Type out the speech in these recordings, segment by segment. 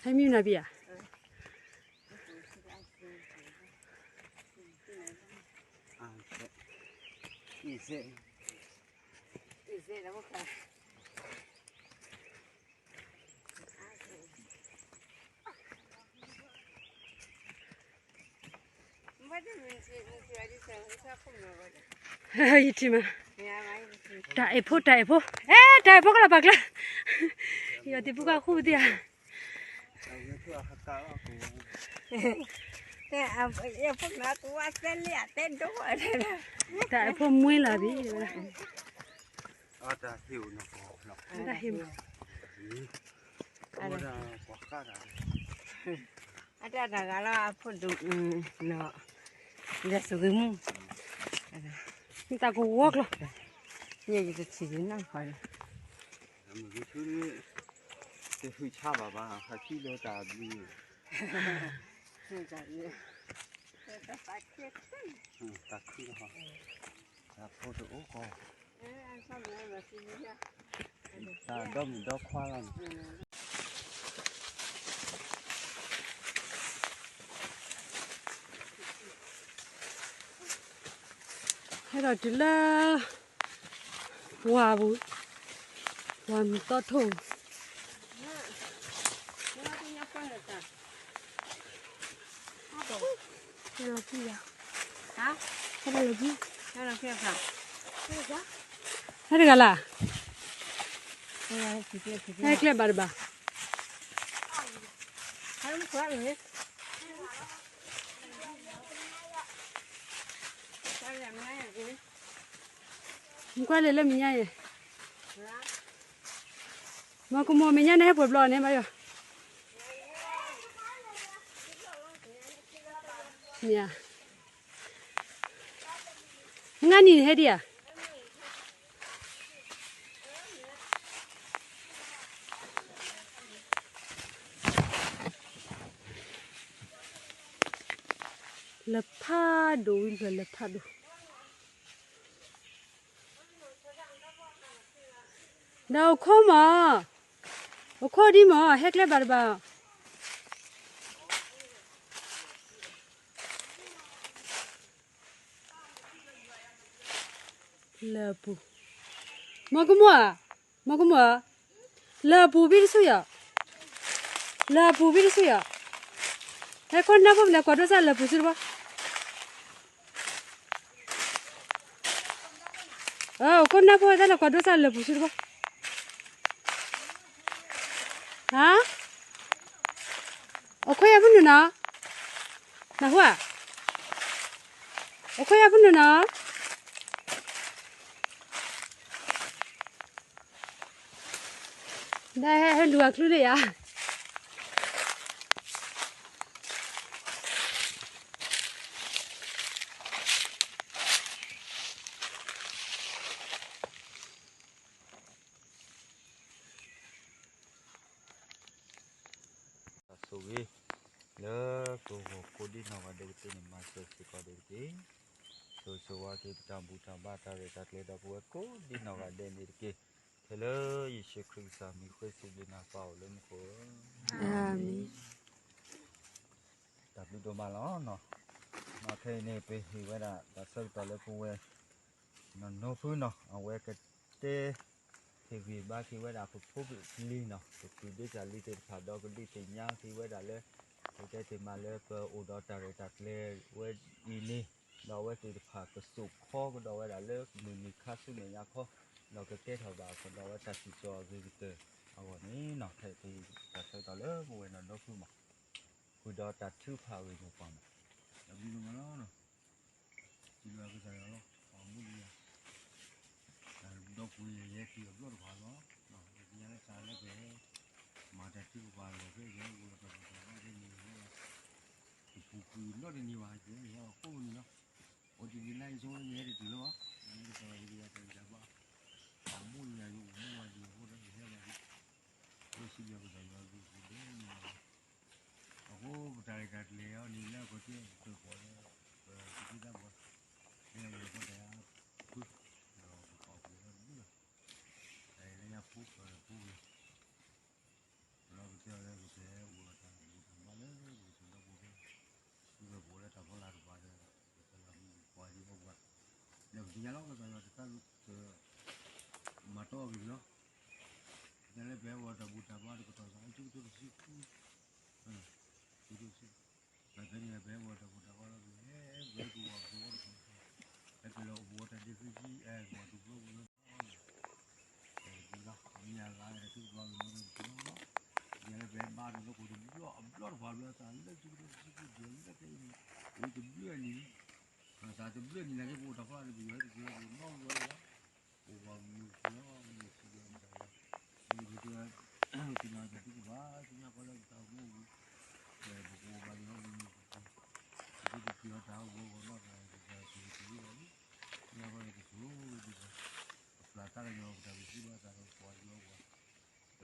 ဟဲမံနၤဘံယၤ, ယထံၣ်မး, တၢ်အဲၣ်ဖိ တၢ်အဲၣ်ဖိ, အဲ တၢ်အဲၣ်ဖိကလီၤပာ်ကျါ, ယီၤတံၤဖိကဃူသ့ဧါ, တၢ်အဲၣ်ဖိမှံလီၤဘံ, တၢ်ဟ့ၣ်မး, အတၢ်တဂၤလီၤအဖိဒိၣ်, ဒီးဆိၣ်ဂ့ၤမူ, တၢ်ကဝီၤကျီၤ, ယတထံၣ်ဂ့ၤနီၢ်ခီ, တဟုၣ်ဆါဘၣ်ဘၣ် ဟးထံၣ်လၢတၢ်ဘျုး, တၢ်ခုလီၤ, တၢ်ဖိတအိၣ်ဃီ, တၢ်ဒီမုၣ်ဒီခွါလီၤန့ၣ် ဟဲဒီးတုၤလၢ ဝၤပူၤ, ဝၤမုၢ်သီထိၣ်, ဟဲလီၤကံယၤ, ဟဲလီၤကံ, ဟဲတဂၤလၢ်, ဟဲကျဲဘၣ်တဘၣ်, မကွၢ်လၢလၢမဲာ်ညါအံၤ, မ့ၢ်ကမိၣ်မဲာ်ညါန့ၣ် ဟဲပှဲၤဘျီန့ၣ်ဘၣ်ယီၤ, မ့ၢ်ဧါ, မုၢ်ဂၤနံၤန့ၣ်ဟဲဒံးဧါ လၢဖးဒိၣ်ဝံၤလၢဖးဒိၣ်, ဒီးအိၣ်ခိးမး, အိၣ်ခိးဒံးမး ဟဲကျဲဘၣ်တဘၣ် လၢအပူၤ, မ့ၢ်ကမိၣ်ဧါ, မ့ၢ်ကမိၣ်ဧါ, လၢအပူၤဘံတဆူယီၤ, လၢအပူၤဘံတဆူယီၤ, ဟဲခိၣ်နၢ်ဖိလဲၤကွၢ်ဒိစၢ်လၢအပူၤဆူတဘီ, ခိၣ်နၢ်ဖိဝဲဒၣ်လဲၤကွၢ်ဒိစၢ်လၢအပူၤဆူတဘီ, ဟါ, အိၣ်ခိးယၤဖုနုာ်နီၤ, နၢ်ဟူဧါ, အိၣ်ခိးယၤဖုနုာ်နီၤ ဒီးဟဲလူၤအချုလၢယၤ, ဆိၣ်ဂ့ၤ လၢပဂီၢ်ကိးဒံနီၢ်ဂၤဒဲးကတၢၢ်န့ၣ် မၤစၢၤစ့ၢ်ကီးဒဲးတက့ၢ်. ဆိၣ်ဂ့ၤဆိၣ်ဝါက့ၤပတၢ်ဘူၣ်တၢ်ဘါတၢ်ရဲၣ်တၢ်ကျဲၤဒီးပဝဲကိးဒံနီၢ်ဂၤဒဲးန့ၣ်တက့ၢ်. ထဲလၢယ့ၣ်ၡူးခရံာ်ကစၢ်မံၤဃ့စံးဘျုးနၤပၢ်အိၣ်လၢမူခိၣ်ဧၢ, အၤမ့ၣ်. တၢ်ဘျုးဒိၣ်မးလီၤ. ခဲအံၤန့ၣ် ပဟ့ၣ်ဝဲဒၣ်တၢ်ဆၢကတီၢ်လၢပဝဲ နီၢ်နီၢ်ဖုနီၤ အဝဲကတဲ ဟ့ၣ်ဂံၢ်ဘါက့ၤဝဲဒၣ်ပဖိပလံၤနီၤ ပကုၢ်ဒ့စၢ်လံၤသ့ၣ်တဖၣ် ဒီးကဒုးသ့ၣ်ညါက့ၤဝဲဒၣ်လၢ ပတဲတ့ၢ်မးလၢပအိၣ်ဒီးတၢ်ရဲၣ်တၢ်ကျဲၤဝဲအံၤန့ၣ် ဒီးအဝဲသ့ၣ်တဖၣ်ကစိာ်ခီကဒီးဝဲဒၣ်လၢမုၢ်နံၤခါဆူမဲာ်ညါခီ ဒီးကကဲထီၣ်ဘၣ်အဃိဒီးအဝဲတၢ်စံၣ်စိၤအဂ့ၤကတၢၢ်အဂီၢ်န့ၣ်နီၤ ဖဲပတၢ်ဆၢကတီၢ်လၢပဝဲနီၢ်နီၢ်ဖုမး ဃုာ်ဒီးတၢ်ထုကဖၣ်အဂ့ၢ်မိၢ်ပှၢ်မး တၢ်ဘျုးဒိၣ်မးလီၤ. စံးဘျုးကစၢ်ယွၤလီၤ ပှၤမူလံယၤ ဒီးဒီပုၢ်ဝဲၢ်ယဲယဟဲတုၤအဘျီတဖၣ်လီၤ. ပသ့ၣ်ညါလၢကစၢ်လၢပ မၤတၢ်ထုကဖၣ်အလီၢ်ဖဲယဟဲအိၣ်ဒီးတၢ်ဘူၣ်တၢ်ဘါဖဲန့ၣ် ယဟဲလီၤ ကပူၤကွံာ်နီတနံၤဘၣ် ယဟဲလီၤကိးမုၢ်နံၤလီၤ. အိၣ်တနံၤလၢယဆိကမိၣ်ယဟဲတတုၤလၢၤဘၣ် ယကစၢ်ယွၤဟ့ၣ်ယၤတၢ်ဂံၢ်တၢ်ဘါ ပှၤမူလံယၤ ယအိၣ်မူဝဲဒံးအဃိဒီးယဟဲဘၣ်ဒံး လၢစံးဘျုးကစၢ်ယွၤအဘျုးအဖှိၣ်ဒိၣ်မးလီၤ. အဃိပတၢ်ရဲၣ်တၢ်ကျဲၤအံၤန့ၣ် လၢအကတၢၢ်ပတၢ်ကီလၢ ပသုးသံသးဘီ လၢအဝဲတၢ်ဃု ဒီးပပာ်ဖှိၣ်လၢတဘျုးလီၤ. သ့ၣ်ညါလီၤ ကစၢ်ယွၤတကး မၤတီအဂ့ၢ်လီၤ. သ့ၣ်ညါလၢပဟဲအိၣ်တၢ်ဘူၣ်တၢ်ဘါတကတီၢ်သး ဆူကထိတဆံဃု, ဆူကထိတဆံ, ဖဲန့ၣ်ပဟဲအိၣ်တၢ်ဘူၣ်တၢ်ဘါလီၤ ပဟဲဂဲၤကဝီၤကဝီၤတခီ, ဟဲက့ၤလီၤအိၣ်ပဝီတၢ်ဒ့ဃံဆံ အဲၣ်ကဝီၤတူၢ်ဖျိကဝီၤလီၤ မ့ၢ်အဂၤဒီးသုကဘၣ်ဂ့ၤမီၢ်န့ၣ်တကလီလီၤ. ယဲလၢပဟဲဘါတလီၢ်ကိၣ်တဘျီအဘျီတဖၣ်ဘျီသးလၢသုကဒိၣ်သုကဒိၣ်လၢကဲအံၤန့ၣ်, ဝံၤတဘျုးအနံၤ, သးတဘျုးအနံၤနာ်က့ပအိၣ်တၢ်ဖျါန့ၣ် ပယီၤဟဲတကလီပအိၣ်နီတဘျီလီၤ, ပအိၣ်ဘၣ်မုၢ်ကလီမုၢ်ဆံးလီၤမတၤလီၤ, မ့ၢ်ပတ သ့ၣ်ညါတၢ်သုကဘၣ် သ့ၣ်ညါကီလၢပတၢ်အိၣ်မူအပူၤ, ပကအိၣ်ဘၣ်လၢမုၢ်ပူၤ, ပကပက့ၤအီၤတၢ်အိၣ်ဘၣ်နီၢ်တၢ်ကစၢ်က့ၤက့ၤလီၤလံ, သ့ၣ်ညါကီလၢပစိၤဒ်ပှၤ အပျၢ်သးကညီၤပတၢ်ပစံးဘၣ်သးဒီးပှၤကညီပှၤ, ပသုတစံးအီၤတၢ်ဟးဂီၤဂီၤနီတဂၤတဂ့ၤ, ပဂ့ၤဘၣ်ဒ်ဘၣ်တၢ်သုက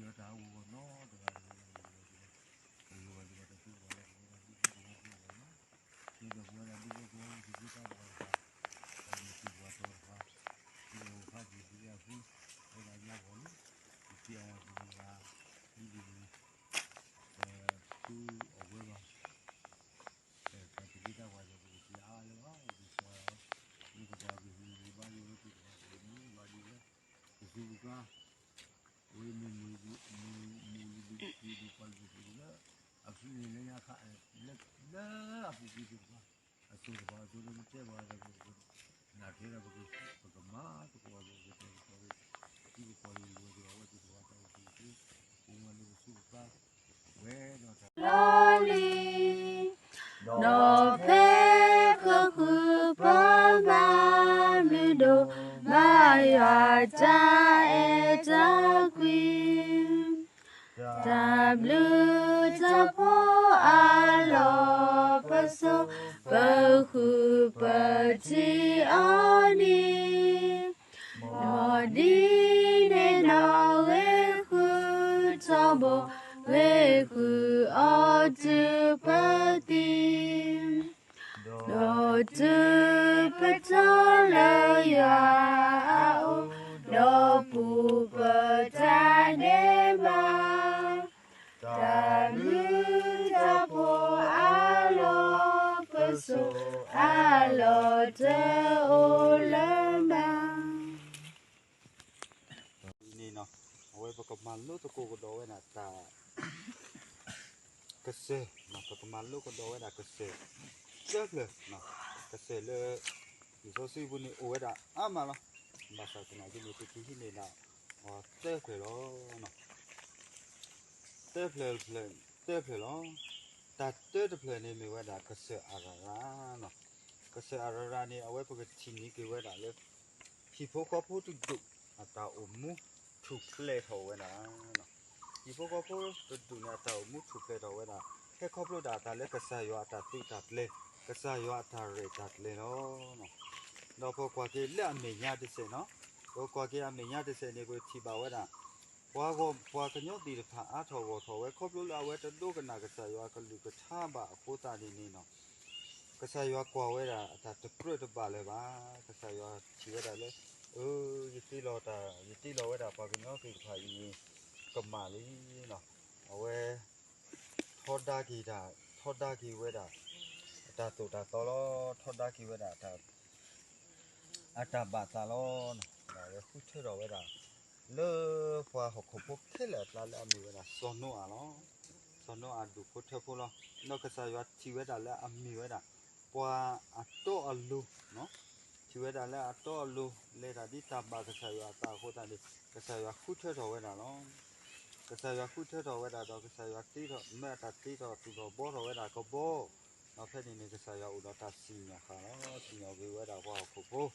ဘၣ်လၢပဝဲဒၣ်ဒ်သိးပဝဲဒၣ်ဒ်သိးပဝဲဒၣ်, ဒ်သိးပဝဲဒၣ်ဒ်သိးပဝဲဒၣ်ဒ်သိးတၢ်ပှၤတဖၣ်, ပမ့ၢ်သုပှၤတီၤတဖၣ်, ဒ်သိးပဖးက့ၤဒ်အဖု, ဝဲဒၣ်ညါပှၤလံ, ပစံးအီၤပဂ့ၤဘၣ်, ဒ်ဒ်န့ၣ်, ပသူအီၤဝဲဘၣ် တၢ်တဂ့ၤတၢ်ဝါဒီးပကစံးအါလၢၤဘၣ်, ပကစံးအီၤ, မ့ၢ်ကဘၣ်ကဟ့ၣ်ဂံၢ်ဘါလၢဝဲသ့ၣ်တဖၣ် ပကမူဘၣ်ဒ်လၢ ပသူပကျါ, အဝဲမ့ၢ်မုၢ်လံၤဒိၣ်ပှၤလံၤဒိၣ်ပှၤလံၤလၢ အဖုန့ၣ်လၢညါခါ လၢအပူၤကွံာ်သ့ၣ်တဖၣ်, အစိၤတဖၣ်အစိၤလၢပတဲပှၤဒီး နၢ်ထဲဒီးပကမၤသကိးအီၤဒီး ပကတဲသကိးဝဲ, ဒ်ပကွၢ်လံၤလိာ်သ့ၣ်အဝဲသ့ၣ်တဖၣ်တၢ်အိၣ်သ့ၣ်တဖၣ်, ပမၤလၢပသူပကျါ, ဝဲဒီးတၢ် လီၤလံ, ဒီးဖဲကဃုပှၤဘၣ်မုာ်ဒိၣ်မးယွၤ တၢ်အဲၣ်တၢ်ကွံ, တၢ်ဘျုးတၢ်ဖှိၣ်အလီၢ်ပစိာ်, ပဃုပထံၣ်အီၤန့ၣ် ဒီးဒ်န့ၣ်ဒီး ဂ့ၤဃုထီဘိ, ဂ့ၤဃုအီၤတုၤပသံ, ဒီးတုၤပတီၢ်လၢယွၤအအိၣ်, ဒီးပူၤပတၢ်ဒဲးဘး, တၢ်ဘျုးတၢ်ဖှိၣ်အလီၢ်ပစိာ်, အလီၢ်တအိၣ်လၢၤဘၣ်. န့ၣ်, အဝဲပကမၤလိသကိးကဒီးဝဲဒၣ်တၢ် ကစၢၢ်, ပကမၤလိကဒီးဝဲဒၣ်ကစၢၢ် သၢဖျၢၣ်, ကစၢၢ်လၢ လံာ်စီဆှံပူၤန့ၣ်အိၣ်ဝဲဒၣ်အါမးလီၤ. ဘၣ်ဆၣ်သနာ်က့န့ၣ် ပကဟံးန့ၢ်ဒၣ် သၢဖျၢၣ်လီၤ. သၢဖျၢၣ်, သၢဖျၢၣ်လီၤ. တၢ်တၢတဖျၢၣ်န့ၣ်မ့ၢ်ဝဲဒၣ်ကစၢၢ်အရရၤလီၤ. ကစၢၢ်အရရၤန့ၣ် အဝဲပကထံၣ်န့ၢ်က့ၤဝဲဒၣ်လၢ ဟံၣ်ဖိဃီဖိတဒူၣ် အတၢ်အိၣ်မူထူၣ်ဖျဲးထီၣ်ဝဲဒၣ် ဟံၣ်ဖိဃီဖိတဒူၣ်န့ၣ် အတၢ်အိၣ်မူထူၣ်ဖျဲးထီၣ်ဝဲဒၣ် ဟဲခီဖျိဒၣ်အသးလၢကစၢ်ယွၤအတၢ်သုးတၢ်ကျဲၤ, ကစၢ်ယွၤအတၢ်ရဲၣ်တၢ်ကျဲၤလီၤ. ဒီးပကွၢ်က့ၤလၢအမဲာ်ညါတစဲးနီၤ, ပကွၢ်က့ၤအမဲာ်ညါတစဲးန့ၣ် ပထံၣ်ဘၣ်ဝဲဒၣ် ပှၤဂီၢ်ပှၤကညီသ့ၣ်တဖၣ်အါထီၣ်ဂီၢ်ထီၣ်ဝဲ ခီဖျိလၢအဝဲတဒိကနၣ်ကစၢ်ယွၤအကလုၢ်ကထါဘၣ်အဃိသတးန့ၣ်န့ၣ်နီၤ ကစၢ်ယွၤကွၢ်ဝဲဒၣ်အတၢ်တကြၢးတဘၣ်လၢၤဘၣ်. ကစၢ်ယွၤထံၣ်ဝဲဒၣ်လၢ အၢ ယတ့လီၤတၢ် ယတ့လီၤဝဲဒၣ်ပှၤကညီသ့ၣ်တဖၣ်အံၤန့ၣ် ကမၣ်လံနီၤ. အဝဲ ထီဒါက့ၤတၢ် ထီဒါက့ၤဝဲဒၣ် အတၢ်သိၣ်တၢ်သီလီၤ. ထီဒါက့ၤဝဲဒၣ် အတၢ်ဘၣ်သးလီၤ. ဒီးအဝဲဃုထၢထီၣ်ဝဲဒၣ် လၢပှၤဟီၣ်ခိၣ်ဖိခဲလၢာ်အကျါလၢအမ့ၢ်ဝဲဒၣ်စီၤနိအၤလီၤ. စီၤနိအၤဒူၣ်ဖိထၢဖိလီၤ. ဒီးကစၢ်ယွၤထံၣ်ဝဲဒၣ်လၢအမ့ၢ်ဝဲဒၣ် ပှၤအတီအလိၤ ထံၣ်ဝဲဒၣ်လၢအတီအလိၤ လဲၤတၢ်ဒ်တၢ်ဘၣ်ကစၢ်ယွၤအသးအဃိသတးန့ၣ် ကစၢ်ယွၤဃုထၢထီၣ်ဝဲဒၣ်လီၤ. ကစၢ်ယွၤဃုထၢထီၣ်ဝဲဒၣ်ဒီး ကစၢ်ယွၤတ့ထီၣ် မၢအတၢ်တ့ထီၣ်သူၣ်ထီၣ်ဘှီထီၣ်ဝဲဒၣ်ကဘီ ဒီးဖဲန့ၣ်န့ၣ် ကစၢ်ယွၤအိၣ်ဒီးတၢ်စံၣ်ညီၣ်ဃာ်လီၤ. စံၣ်ညီၣ်က့ၤဝဲဒၣ်ပှၤဟီၣ်ခိၣ်ဖိ လၢ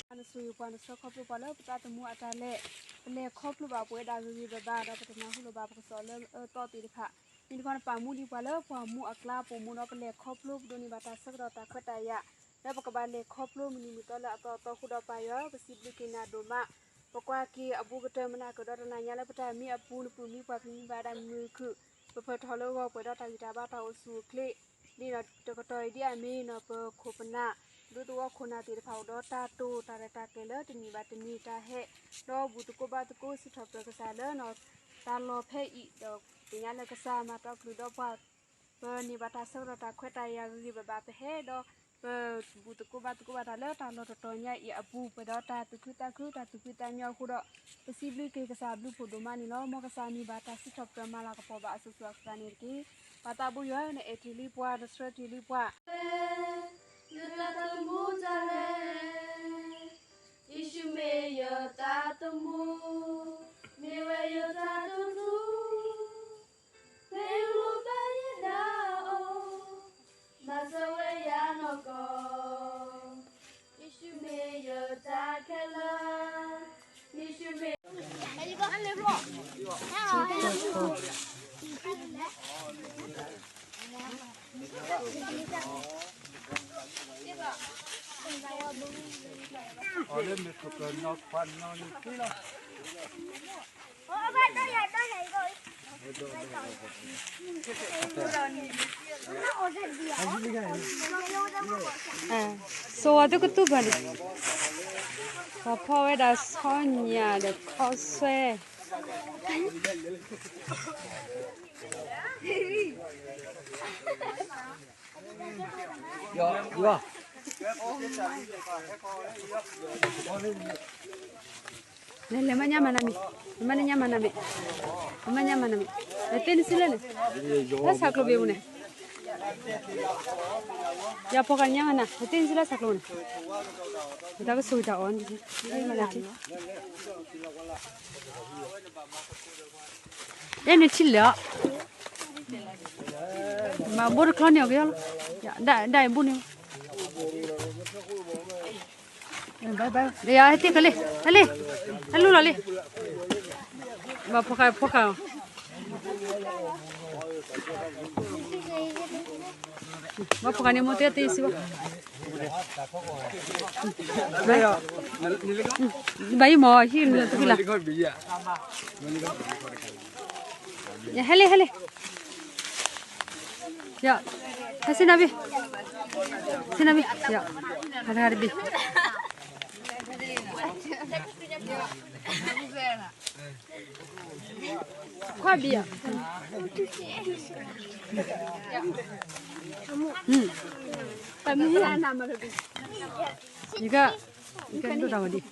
ထံလုၢ်ဘၢ ပှၤနဆိၣ်ဂ့ၤပှၤ နဆှၢခီဖျိပှၤလၢပသးသမူအတၢ်လဲၤ, ပလဲၤခီဖျိဘၣ်ပဝဲဒၣ်ဂ့ၤဂ့ၤဘၣ်ဘၣ် ဒီးပတနၢ်ဟူလၢၤဘၣ်ပကစီၣ်လၢအၢသီသ့ၣ်တဖၣ်, မ့ၢ်တခီနပာ်မူဒံးပှၤလၢပှၤမူအကျါပိာ်မူဒီး ပလဲၤခီဖျိပဒိးန့ၢ်ဘၣ်တၢ်ဆၢကတီၢ်တၢ်ခွဲးတၢ်ယာ် လၢပကဘၣ်လဲၤခီဖျိမုၢ်နံၤမုၢ်သီလၢအသီအသီဃိဒီးပၢ်ယွၤဧၢ ပစံးဘျုးက့ၤနၤဒိၣ်မး, ပကွၢ်က့ၤအဘူးကတၢၢ်မနၤကဒီးတနၤညါလၢပတၢ်မံအပူၤ နပုၢ်မံပှၤ ပမံဘၣ်ဒၣ်မုာ်ခုၣ်, ပဖၢၣ်ထီၣ်လၢဂီၤပှဲၤဒီးတၢ်ဂံၢ်တၢ်ဘါတၢ်အိၣ်ဆူၣ်အိၣ်ချ့, ဒ်ဒီးတကတီၢ်အံၤဒ်အမ့ၢ်နီၤ ပခိၣ်ပနၢ် ဒူသဝီခိၣ်နၢ်သ့ၣ်တဖၣ်အိၣ်ဒီးတၢ်တိာ်တၢ်ရဲၣ်တၢ်ကျဲၤလၢတနံၣ်ဘၣ်တနံၣ် တၢ်ဟဲ ဒီးဘူၣ်သကိးဘါသကိးစံးထီၣ်ပတြၢၤကစၢ်လၢ တၢ်လီၢ်ဖဲအံၤ ဒီးသ့ၣ်ညါလၢကစၢ်မၤတီကလုၢ်ဒီးပှၤ ပန့ၢ်ဘၣ်တၢ်ဆၢကတီၢ်တၢ်ခွဲးတၢ်ယာ်ဂ့ၤဂ့ၤဘၣ်ဘၣ် ပဟဲဒီး ပဘူၣ်သကိးဘါသကိးဘၣ်တၢ်လၢတၢ်လီၢ်တတီၤညါအံၤအပူၤ ပှဲၤဒီးတၢ်သူၣ်ခုသးခု တၢ်သူၣ်ဖှံသးညီအဃိဒီး ပစံးဘျုးက့ၤကစၢ်ဘျုးဖှိၣ်ဒိၣ်မးန့ၣ်လီၤ. မ်ကစၢ်မံၤဘၣ်တၢ်စံးထီၣ်ပတြၢၤ မၤလၤကပီၤဘၣ်အစိၤစိၤအဃၣ်ဃၣ်န့ၣ်တက့ၢ်. ပၢ်သးဘိယွၤ နအဲၣ်တ့ၢ်လံပှၤ နဆှၢတ့ၢ်လံပှၤ လၢတၢ်သမူတၢ်လဲၤ ယ့ၣ်ၡူးမ့ၢ်ယတၢ်သမူ မ့ၢ်ဝဲယတၢ်တဖျူ ဖဲယမိၢ်ပၢ်ယဲဒၣ်အီၤ မၤစၢၤဝဲယၤနီၢ်ကီၢ် ယ့ၣ်ၡူးမ့ၢ်ယတၢ်ခဲလၢာ် ယ့ၣ်ၡူးမ့ၢ် စိၤဝါသုကတူၢ်ဘၣ်န့ၣ် ပှၤဖီၣ်ဝဲဒၣ်ဆီညၣ်ဒီးခီဆွဲ လဲၤလဲၤမၤညါမၤနၤမံၤ, မၤနၤညါမၤနၤမံၤ, မၤညါမၤနၤမံၤ, လဲၤတ့နစုလၢန့ၣ်, လၢဆၣ်ကျိၤဘ့ၣ်ပူၤန့ၣ်, ယၤဖိၣ်ဃာ်ညါမၤနၤ, လဲၤတ့နစုလၢဆၣ်ကျိၤန့ၣ်, တၢ်ကဆိၣ်ဂ့ၤတၢ်အီၣ်န့ၣ်, မၤနၤထံ အဲန့ၣ်ထံလၢာ်, မၤဘိတချီန့ၢ်အီၤက့ၤလီၤ, ဒၣ်အံၤဘိန့ၣ်, ယဟဲတ့ၢ်ကလံ, ဟဲလံ, ဟဲလူလီၤလံ, ဘၣ်ဖိၣ်ဃာ်ဖိၣ်ဃာ်, ဘၣ်ဖိၣ်ဃာ်န့ၣ် မိၢ်တဲတ့ၢ်စံးဘၣ် ဘၣ်ယံမီၤ ဟံၣ်နုာ်တဖုလၢ်, ဟဲလံ ဟဲလံ, ဟဲစံနဘံၣ်, စံနဘံၣ်, ဟဲတဂၤတဘံၣ်, ခွါဘံၣ်, ယက, ယကဒိၣ်တၢ်ဝဲဒံး ယွ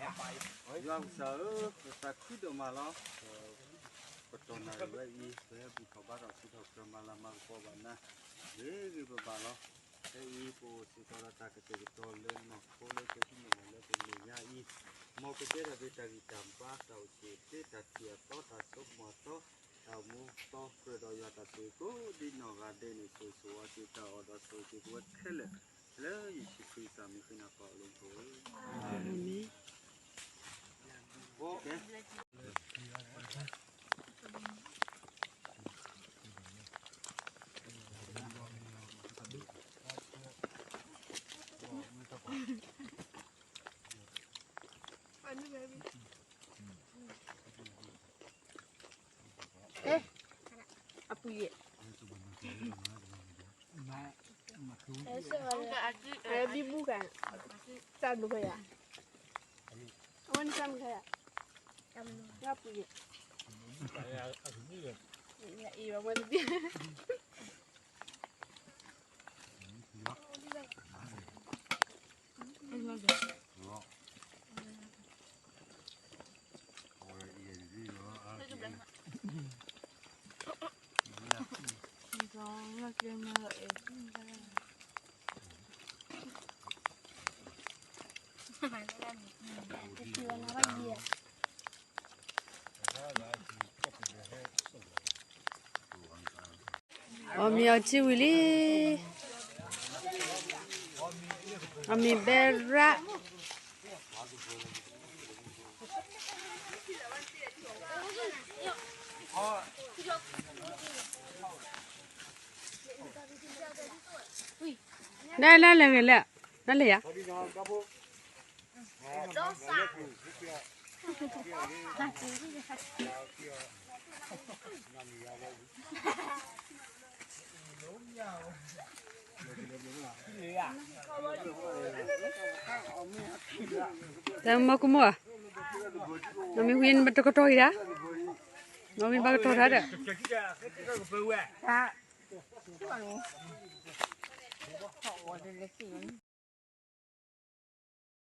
ၤကစၢ်ဧၢ, ပသးခုဒိၣ်မးလီၤ. ပတီၢ်နၣ်ရံၣ်ဝဲအံၤ ပဟဲဘူၣ်ထီၣ်ဘါထီၣ်စံးထီၣ်ပတြၢၤမၤလၤမၤကပီၤဘၣ်နၤ ဂ့ၤဂ့ၤဘၣ်ဘၣ်လီၤ. ဖဲအံၤပအိၣ်စ့ၢ်ကီးဒီးတၢ်ကတဲာ်ကတီၤလၢနီၢ်ခိလၢကဟံးန့ၢ်ဘၣ်လၢပမဲာ်ညါအံၤ, မ်ကကဲထီၣ်က့ၤတၢ်ဂံၢ်တၢ်ဘါ တၢ်အိၣ်ဆူၣ်အိၣ်ချ့ တၢ်ထံၣ်အသီ တၢ်ဆိကမိၣ်အသီ တၢ်အိၣ်မူအသီ ကြၢးဒီးယွၤတၢ်ဆိၣ်ဂ့ၤကိးဒ်နီၢ်ဂၤဒဲးန့ၣ် ဆိၣ်ဂ့ၤဆိၣ်ဝါက့ၤတၢ်အီၣ်ဒီးဆိၣ်ဂ့ၤက့ၤပဝဲခဲလၢာ် လၢယ့ၣ်ၡူးခရံာ်အမံၤဃ့နၤပၢ်လၢပဂီၢ်, အၤမ့ၣ်. အပူၤယဲၢ်, ဘံဘူကၤ, တၢ်ဒိၣ်ဖဲယၤ, အဝဲန့ၣ်တၢ်မုၢ်ခါယၤ, အပူၤယဲၢ်, အံၤဝဲတဘံၣ် အီၣ်မ့ၤအီထံဝံၤလံ, အီၣ်မ့ၤဘဲရၣ်, နလဲၤဂ့ၤလဲၣ်, နလဲၤယၤ. တၢ်မီၢ်ကမိၢ်ဧၢ, နီၢ်မ့ၢ်ဝံၤနဘၣ်တကတီၢ်အံၤဒၣ်, နီၢ်မ့ၢ်ဘၣ်ကတီၢ်တၢ်ဒီး, တၢ်